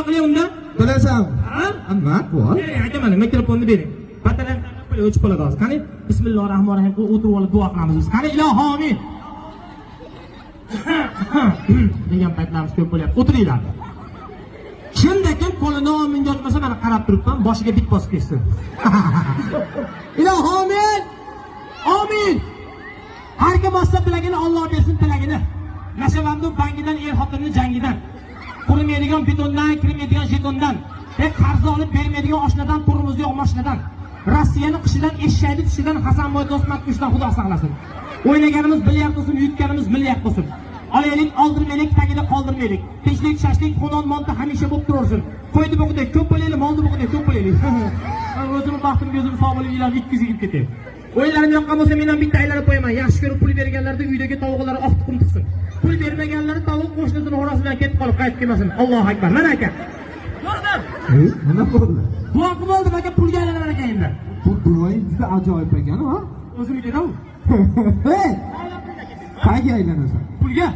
Qilay unda? Bilasan. Ha? Nima qil? Bering aka, mana mikrofonni bering. Batareykani o'chib qoladi hozir. Qani, bismillahir rohmanir rohim qilib o'tirib olib duo qilamiz biz. Qani, ilohi omin. Degan paytlarimiz ko'p bo'lyapti. O'tiringlar. Kimda kim qo'lini ominga otmasa, mana qarab turibman, boshiga bit bosib ketsin. Ilohi omin. Omin. Har kim bossa bilagini, Alloh bersin tilagini. Nashavandu bangidan, er xotinni jangidan. Qurimaydigan betondan, kirmaydigan jetondan. Qarz olib bermaydigan oshnadan, turimiz yo'q mashinadan. Rossiyani qishidan, eshakni tishidan, Hasanboy Do'stmatqishdan Xudo saqlasin. O'ynaganimiz bilyard bo'lsin, yutganimiz milliard bo'lsin. Olaylik, oldirmaylik, tagida qoldirmaylik. Tinchlik, shashlik, xunon monti hamisha bo'lib turaversin. Qo'ydi bo'qidek ko'p bo'laylik, molni bo'qidek ko'p bo'laylik. O'zimni baxtimga o'zim sog' bo'lib, uylarga 200 yigit ketay. O'yinlarim yoqqan bo'lsa, men ham bitta aylanib qo'yaman. Yaxshi ko'rib pul berganlarda uydagi tovuqlari oq tuxum tiqsin. Pul bermaganlari tovuq qo'shnisini xo'rozi bilan ketib qolib qaytib kelmasin. Allohu akbar. Mana aka. Ko'rdim. Nima bo'ldi? Duo qilib oldim aka, pulga aylanaman aka endi. Bu duoing juda ajoyib ekan, ha? O'zimga u. Hey! Qayga aylanasan? Pulga.